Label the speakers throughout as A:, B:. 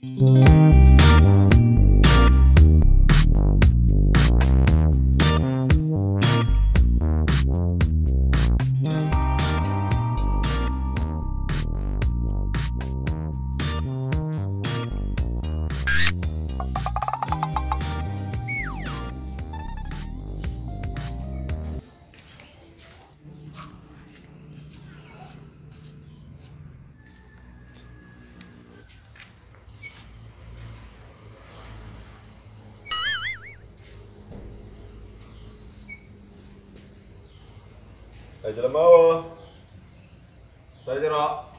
A: Saya jalan bawah. Saya jerok.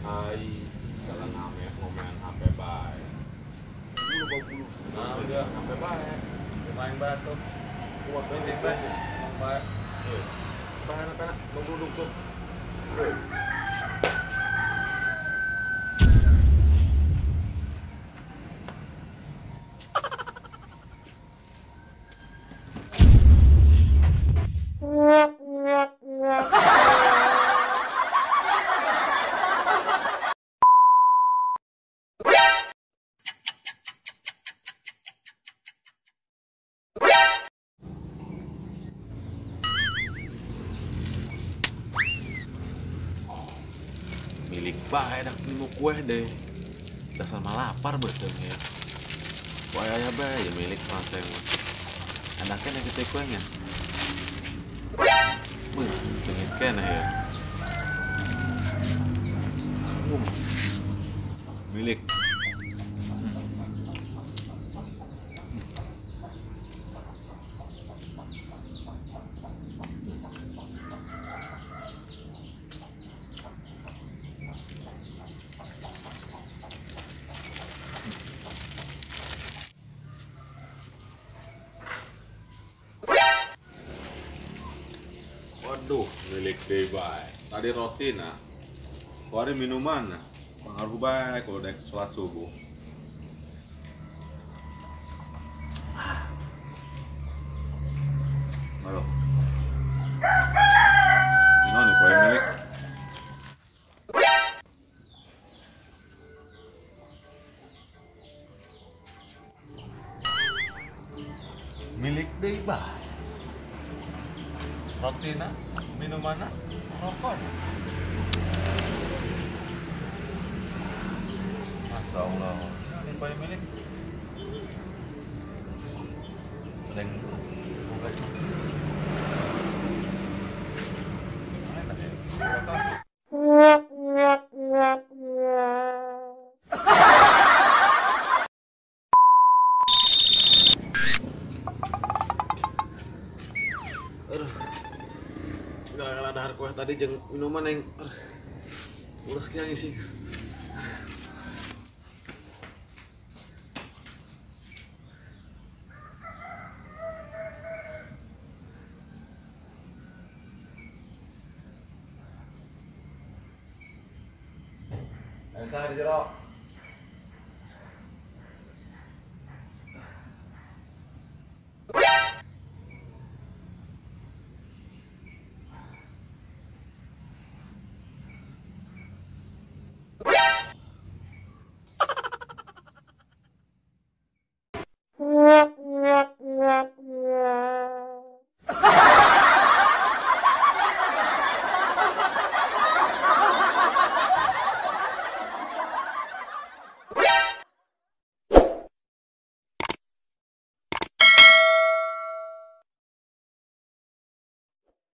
A: Ai, kalau ngame ngomean HP bae. Nah, udah HP bae. Main batu. Kuat banget bae. Bae. Penak-penak duduk tuh. Milik bae dak minum kue deh. Dasar malah lapar betul ya. Wah ya bae ya milik maseng. Anaknya nek kita kuenya. Wih, sengit kene ya. Milik. Waduh, milik deh bae. Tadi roti nah, keluarin minuman nah. Pengaruh bae kalau udah sholat subuh. Halo. Gimana nih kue milik? Milik deh bae. Roti nah, minuman nah, rokok. Masya Allah, ini kue milik. Ada yang buka. Gimana ya? Aduh. Gara-gara dahar kue tadi jeung minuman yang ules kiang isi. Saya di jero.